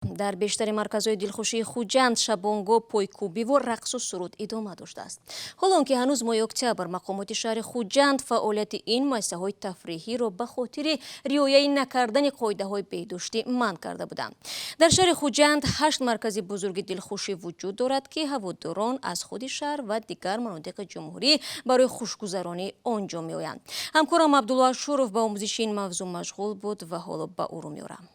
Дар бештари марказҳои дилхушии Хуҷанд шабонгоҳ пойкӯбиву рақсу суруд идома доштааст. Ҳоло он ки ҳанӯз моҳи октябр мақомоти шаҳри Хуҷанд фаъолияти ин муассисаҳои тафриҳиро ба хотири риояи накардани қоидаҳои беҳдоштӣ манъ карда буданд. Дар шаҳри Хуҷанд ҳашт маркази бузурги дилхушӣ вуҷуд дорад, ки ҳаводорон аз худи шаҳр ва дигар манотиқи ҷумҳурӣ барои хушгузаронӣ он ҷо меоянд. Ҳамкорам Абдулло Ашуров ба омӯзиши ин мавзӯъ машғул буд ва ҳоло ба ӯ рӯ меорам.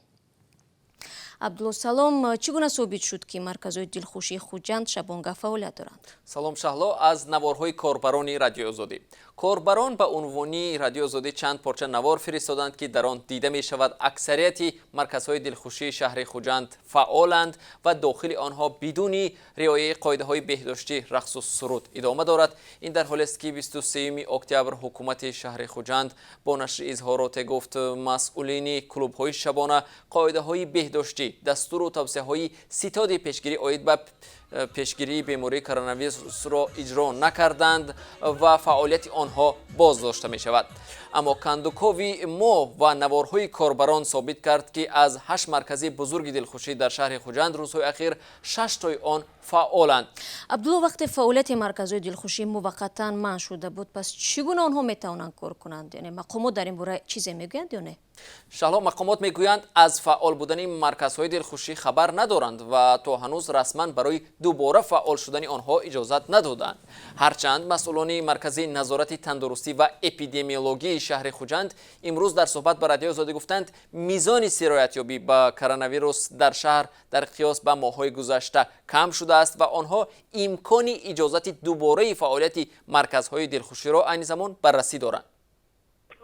Абдулло, салом. Чӣ гуна собит шуд, ки марказҳои дилхушии Хуҷанд шабонгаҳ фаъолият доранд? Салом, Шаҳло. Аз наворҳои корбарони Радиои Озодӣ. Корбарон ба унвони Радиои Озодӣ чанд порча навор фиристоданд, ки дар он дида мешавад, аксарияти марказҳои дилхушии шаҳри Хуҷанд фаъоланд ва дохили онҳо бидуни риояи қоидаҳои беҳдоштӣ рақсу суруд идома дорад. Ин дар ҳолест, ки 23 октябр ҳукумати шаҳри Хуҷанд бо нашри изҳороте гуфт, масъулини клубҳои шабона қоидаҳои беҳдоштӣ, дастуру тавсияҳои ситоди пешгирӣ оид ба пешгирии бемории коронавирусро иҷро накарданд ва фаъолияти онҳо боздошта мешавад. Аммо кандукови мо ва наворҳои корбарон собит кард, ки аз ҳашт маркази бузурги дилхушӣ дар шаҳри Хуҷанд рӯзҳои ахир шаштои он фаъоланд. Абдулло, вақте фаъолияти марказҳои дилхушӣ муваққатан манъ шуда буд, пас чӣ гуна онҳо метавонанд кор кунанд? Яъне мақомот дар ин бора чизе мегӯянд ё не? Шаҳло, мақомот мегӯянд, аз фаъол будани марказҳои дилхушӣ хабар надоранд ва то ҳанӯз расман барои дубора фаъол шудани онҳо иҷозат надоданд. Ҳарчанд масъулони Маркази назорати тандурустӣ ва эпидемиологии шаҳри Хуҷанд имрӯз дар суҳбат ба Радиои Озодӣ гуфтанд, мизони сироятёбӣ ба коронавирус дар шаҳр дар қиёс ба моҳҳои гузашта кам шудааст ва онҳо имкони иҷозати дубораи фаъолияти марказҳои дилхуширо айни замон баррасӣ доранд.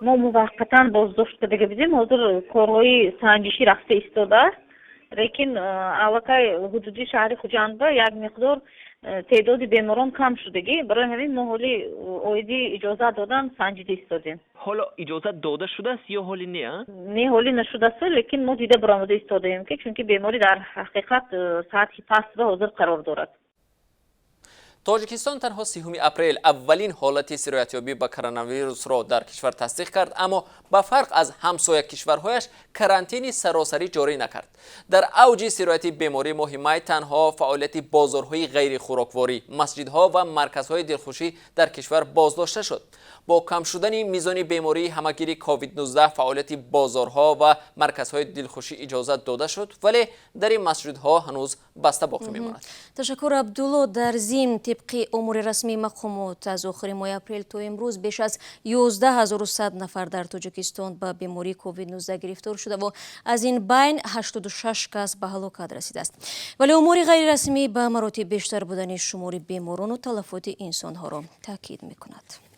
Мо муваққатан боздошт кардаги будем. Ҳозир корҳои санҷишӣ рафта истодааст, лекин аллакай ҳудуди шаҳри Хуҷандба як миқдор теъдоди беморон кам шудагӣ. Барои ҳамин мо ҳоли оиди иҷозат додан санҷида истодем. Ҳоло иҷозат дода шудааст ё ҳоли не? Не, ҳоли нашудааст, лекин мо дида баромада истодаем, ки чунки беморӣ дар ҳақиқат сатҳи пастба ҳозир қарор дорад. Тоҷикистон танҳо 30 апрел аввалин ҳолати сироятёбӣ ба коронавирусро дар кишвар тасдиқ кард, аммо ба фарқ аз ҳамсоя кишварҳояш карантини саросарӣ ҷорӣ накард. Дар авҷи сирояти беморӣ моҳи май танҳо фаъолияти бозорҳои ғайрихӯрокворӣ, масҷидҳо ва марказҳои дилхушӣ дар кишвар боздошта шуд. Бо кам шудани мизони бемории ҳамагири COVID-19 фаъолияти бозорҳо ва марказҳои дилхушӣ иҷозат дода шуд, вале дари масҷидҳо ҳанӯз баста боқӣ мемонад. Ташаккур, Абдулло. Дар зимн, тибқи омори расмии мақомот, аз охири моҳи апрел то имрӯз беш аз 11 100 нафар дар Тоҷикистон ба бемории COVID-19 гирифтор шуда ва аз ин байн 86 кас ба ҳалокат расидааст. Вале омори ғайрирасмӣ ба маротиб бештар будани шумори беморону талафоти инсонҳоро таъкид мекунад.